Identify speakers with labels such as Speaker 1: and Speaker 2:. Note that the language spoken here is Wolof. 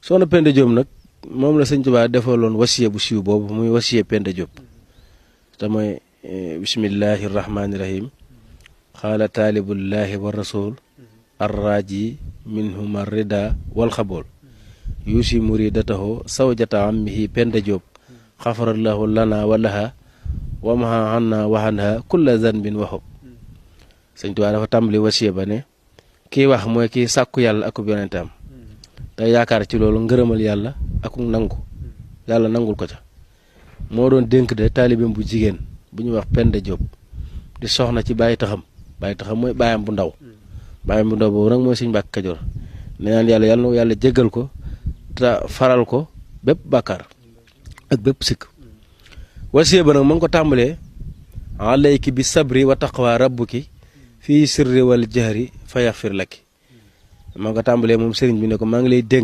Speaker 1: soxna Penda Diop nag moom la sëñ Tuubaa defaloon wasiya bu siiw boobu muy wasiya Penda Diop te mooy bismillahi rahmaani rahim xaala taalibullahi wa rasul arraji minhuma rida wal xabool yuusi muridatahu sawjata ammihi Penda Diop xafarallahu lana wa laha wa maha anna wa anha kulla zanbin waxub sëñ Tuubaa dafa tàmbali wasiya ba ne kii wax mooy kii sàkku yàlla akub yonentam te yaakaar ci loolu ngërëmal yàlla akuk nangu yàlla nangul ko ca moo doon dénk de taalibeem bu jigéen bu ñuy wax Penda Diop di soxna ci bàyyi taxam mooy bàyyam bu ndaw boobu nag mooy sëñ Mbàkke Kajoor ne naan yàlla na yàlla jéggal ko te faral ko bépp bàkkaar ak bépp sikk wasiya ba nag ma ngi ko tàmbalee alayki bi sabri wa taqwa rabbuki fii sirri wal jahri fa yaxfir laki ma nga tàmbalee moom sëriñ bi ne ko maa ngi lay dénk